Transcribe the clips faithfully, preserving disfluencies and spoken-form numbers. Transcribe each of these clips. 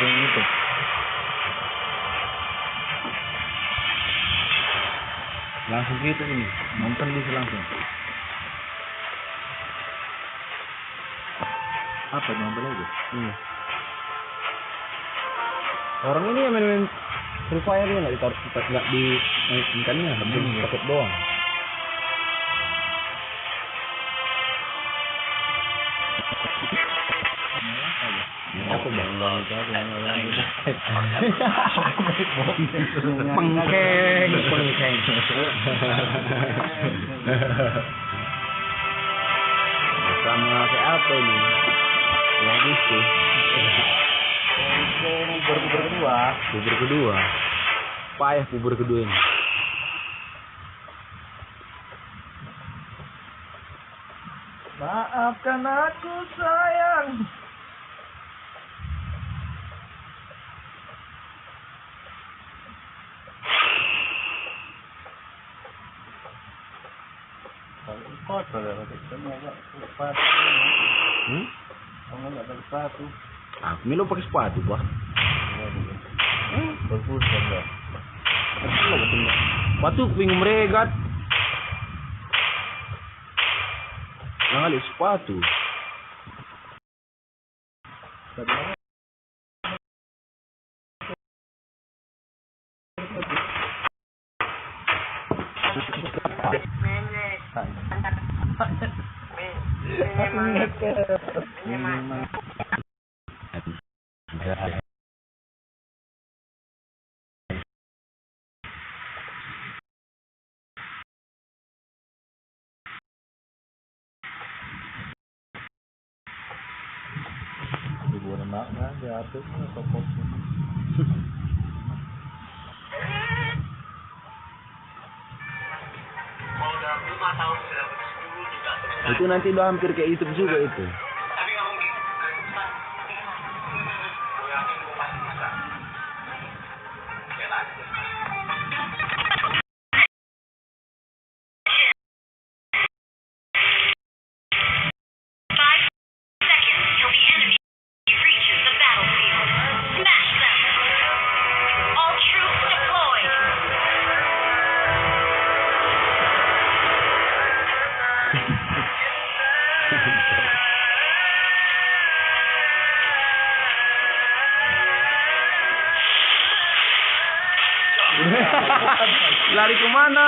Itu. Langsung kita ini, nonton bisa langsung. Apa itu, apa lagi? Iya. Orang ini yang main-main Free Fire ini nggak ditaruh, nggak di, eh, ikannya, habis Hmm. paket doang. Apa, Bang? Pengkeng, pengkeng. Sama kayak apa ini? Bagus tuh. Itu bubur kedua. Bubur kedua. Payah bubur kedua ini. Maafkan aku, sayang. Kotor ya, pakai semua, Pak. Lepas. Hmm? Kamu nggak pakai sepatu. Aku milo pakai sepatu, Pak. Iya, iya. Hmm? Bagus, Pak, ya. Sepatu bingung meregat. Ngalih sepatu. Ibu anak kan diatur nih, sokotnya. Itu nanti udah hampir kayak YouTube juga itu. Five seconds till the enemy reaches the battlefield. Smash them. All troops deployed. Lari kemana?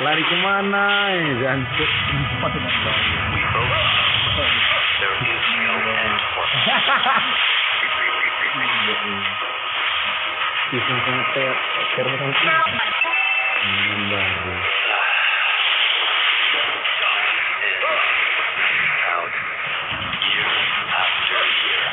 Lari kemana, eh, jancuk? There is no end for us. Kisah sangat ter-, ter-, Ini baru. Out. Year after year.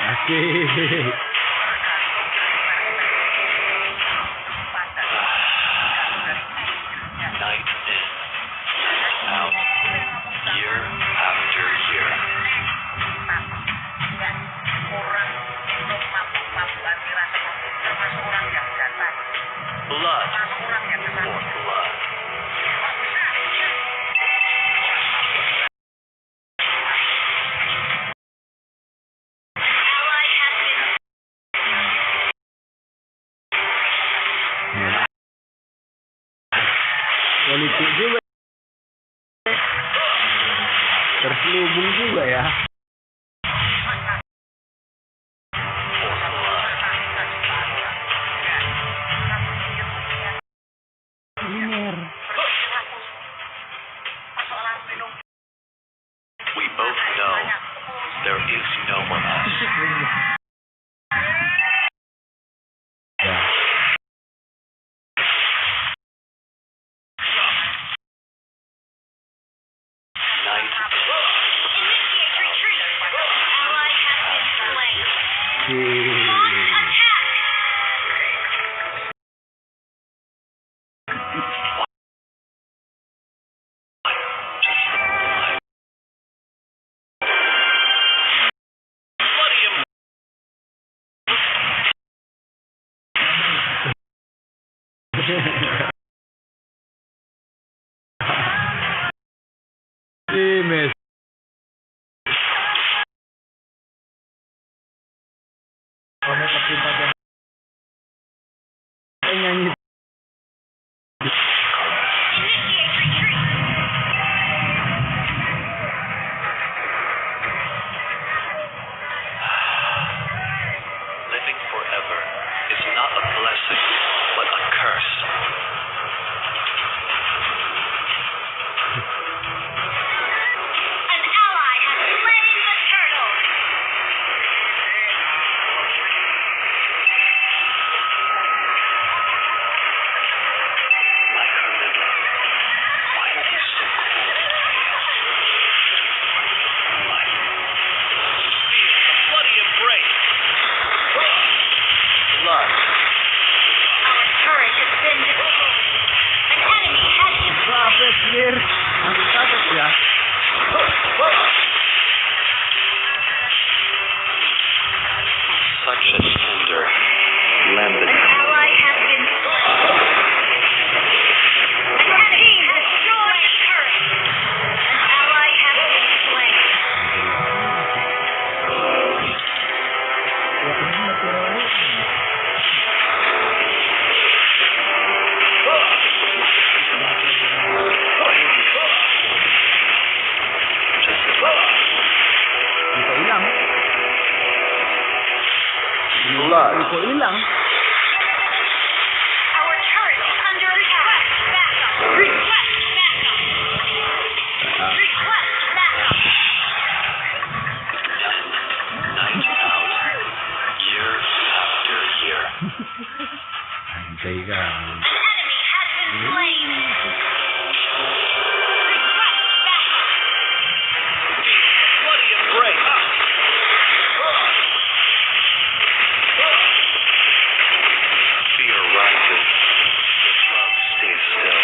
Asik. Night in, out, year after year. Blood for blood. Politik juga. Terselubung juga ya. Bener. We both know there is no one else. Akhir, aku kaget ya. Such a tender, lambent. An ally has been slain. An enemy has destroyed a turret. An ally has been slain. Engkau hilang. Engkau hilang. Our turret is under attack. Backup. Request backup. Request backup. Night out. Year after year. Anjay kan. An enemy has been slain. Request backup. Bloody embrace. Fear rises, but love stays still.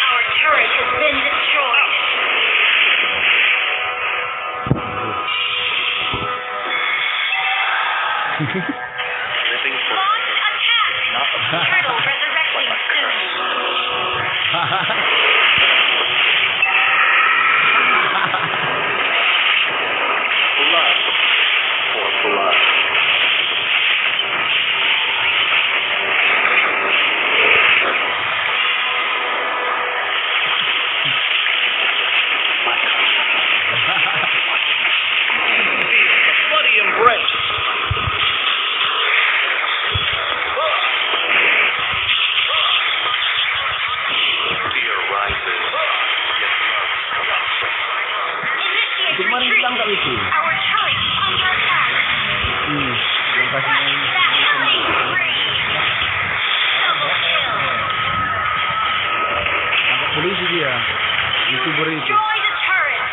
Our turret has been destroyed. Living for Launch attack. Not a Turtle resurrecting soon. Blood for blood. Bloody embrace. Fear rises, yet love surrounds us. Initiate Kemarin retreat. Bilang tak itu? Our turret is under attack. Hmm. Request backup. Killing spree. Double kill. Tangkap polisi dia. YouTuber itu. Destroy the turret.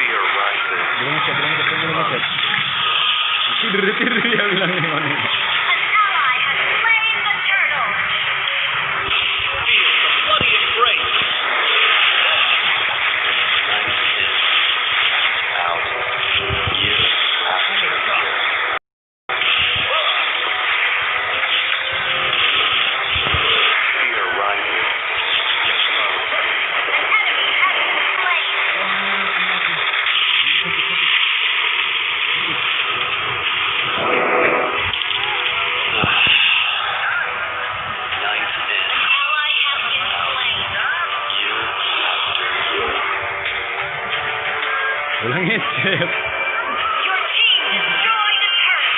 Fear rises. Dia ngecek, dia ngecek, dia ngecek. Tidur, tidur dia bilang ini, mana. An ally has slain the turtle. Feel the bloody embrace. Night in, night out, year after year. Fear rises. An enemy has been slain. Night ends. Ally has been slain. Year after year. Ulang ngecek. Your team destroyed a turret.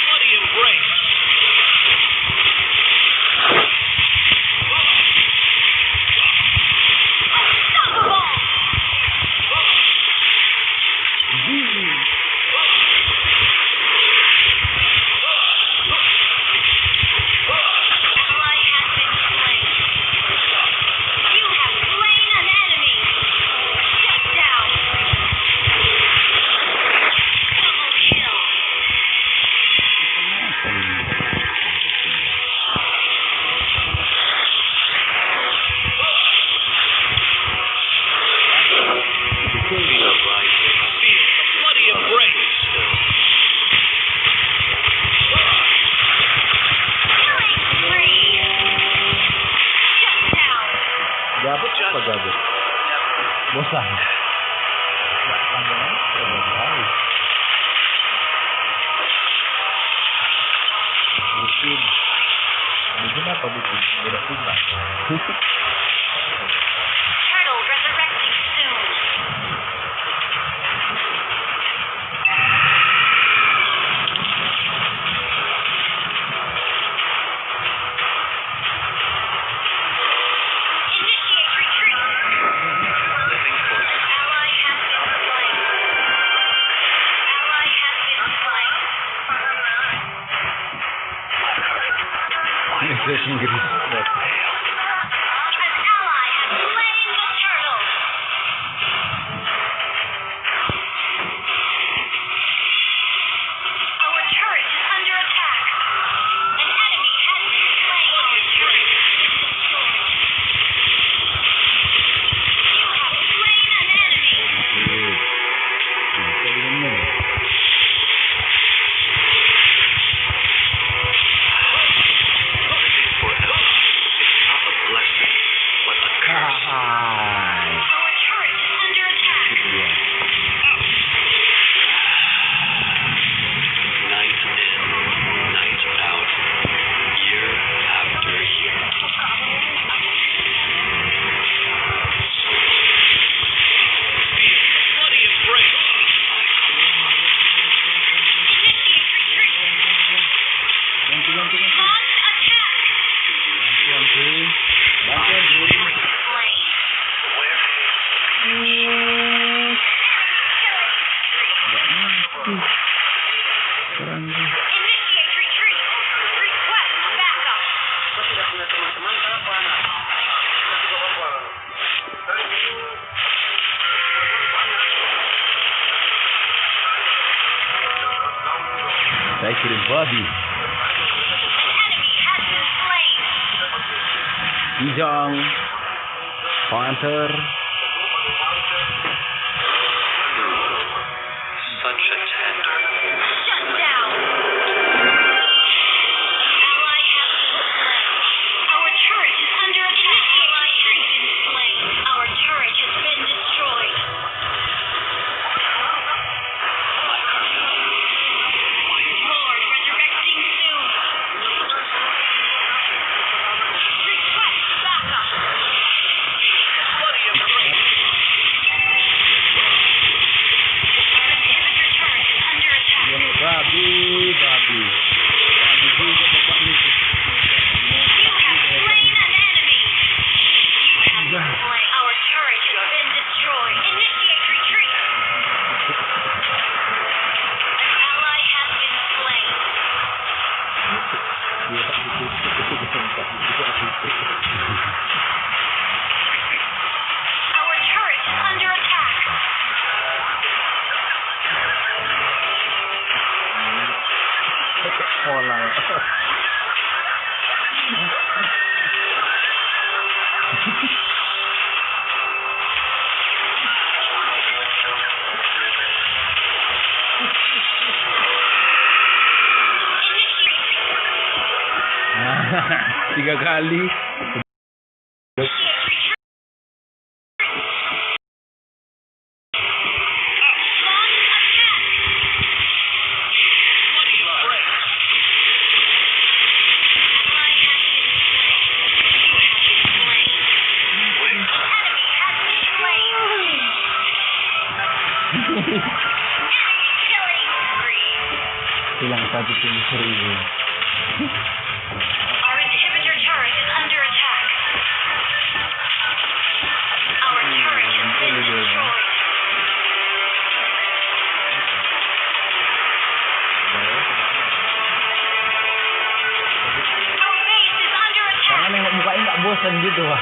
Bloody embrace. Unstoppable. Ally has been slain. You have slain an enemy. Shut down. Double kill. Bloody embrace. Killing spree. Shut down. Gabut apa gabut? Bosan. Nggak, langganan, ya, bosan. Bucin. Bucin apa bucin? Beda tunggal. Turtle resurrecting soon. Initiate retreat. Ally has been slain. Ally has been slain. Bahasa Inggris. Kirim babi. Kijang. Panther. Such a tender. Shut down. Ally has been slain. Our turret is under attack. Ally has been slain. Our turret has been destroyed. Lord, resurrecting soon. Request backup. Our inhibitor turret is under attack. Babi, babi. Babi juga bapak ni. You have slain an enemy. You have slain. Our turret has been destroyed. Initiate retreat. An ally has been slain. Our turret is under attack. Pola. Tiga kali. Hilang satu tim seribu. Our inhibitor turret is under attack. Our turret has been destroyed. Our base is under attack. Karena nengok mukanya nggak bosan gitu, Pak.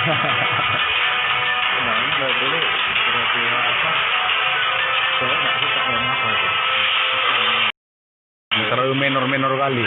Nah, ini nggak boleh kira-kira apa. Saya nggak suka yang apa tuh. Terlalu menor-menor kali.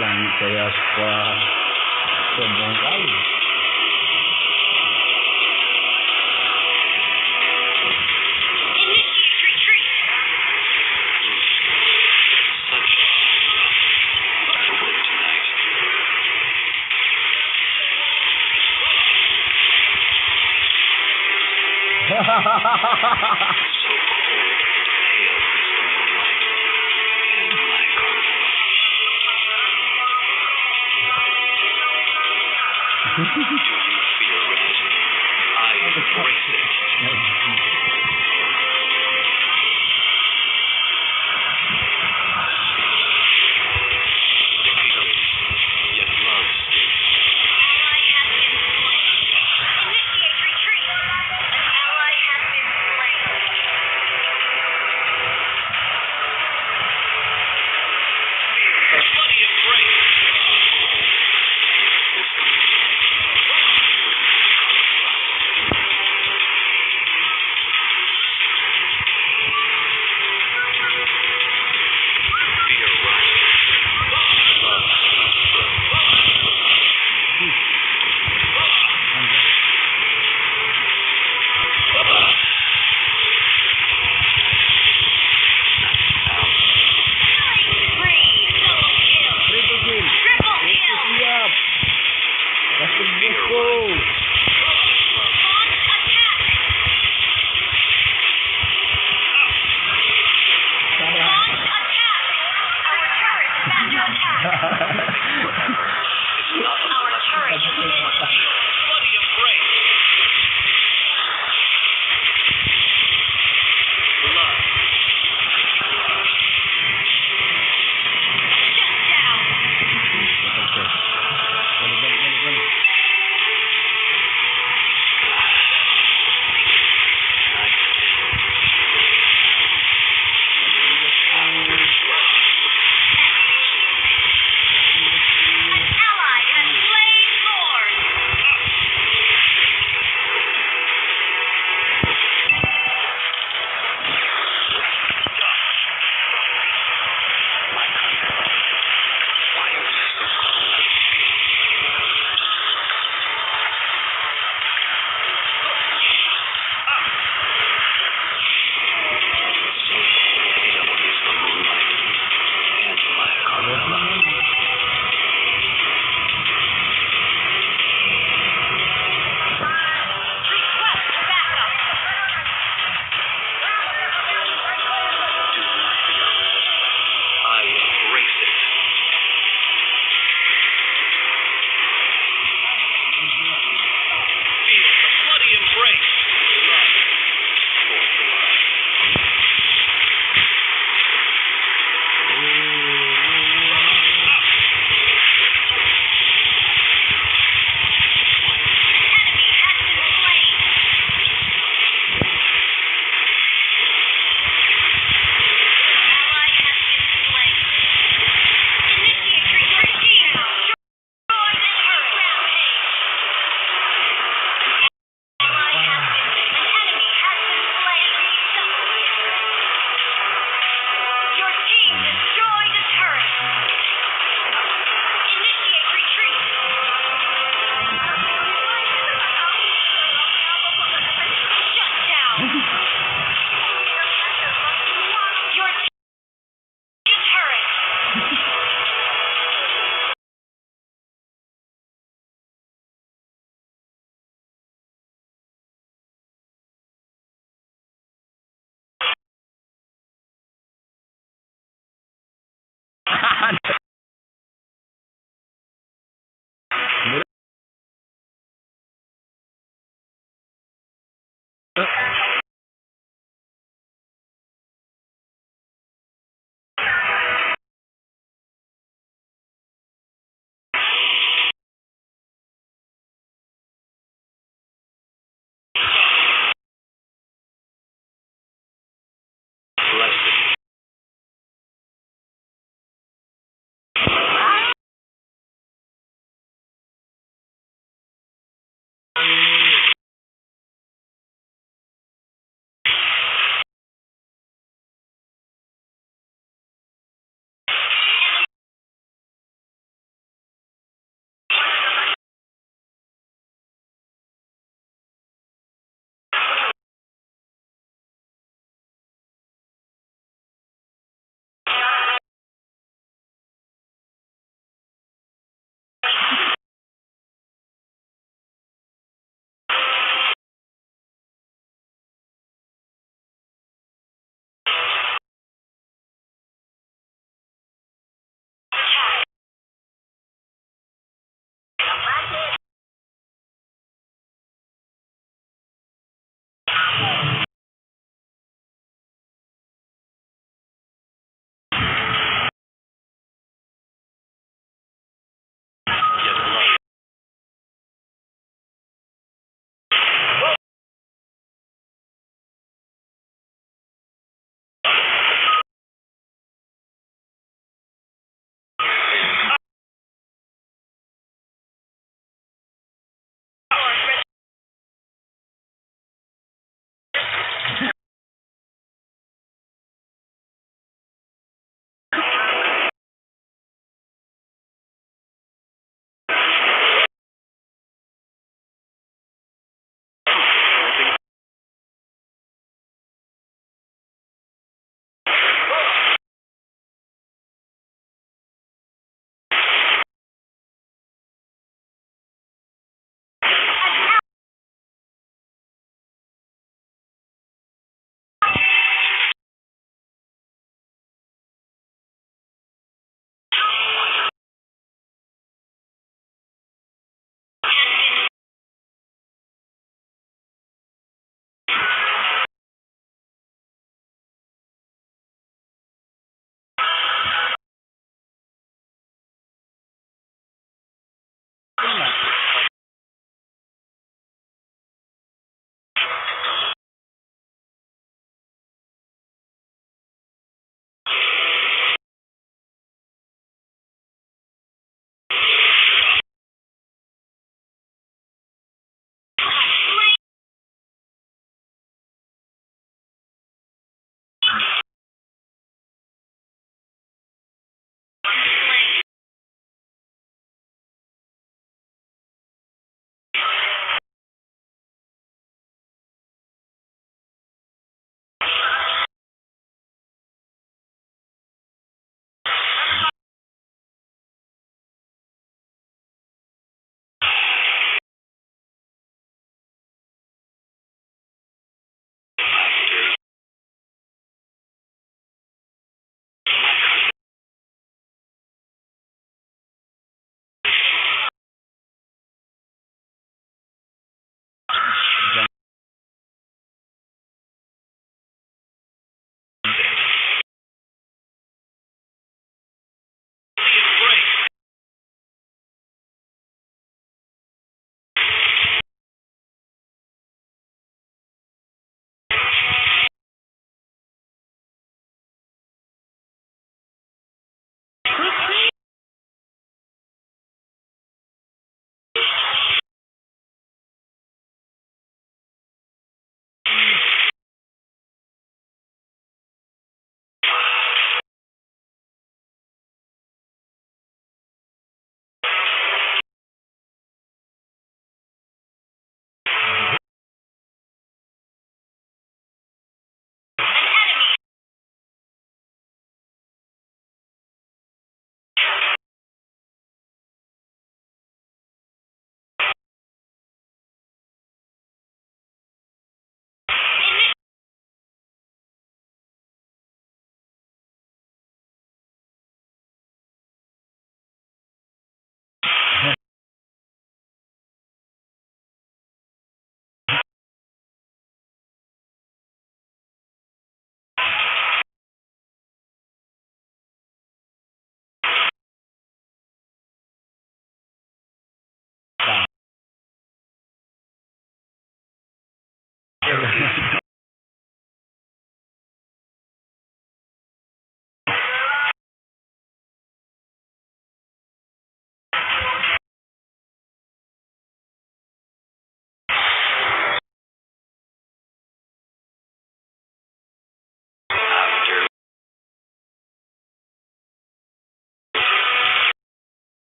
Langit saya suka sombong kali.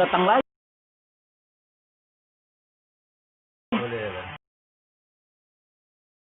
Datang lai.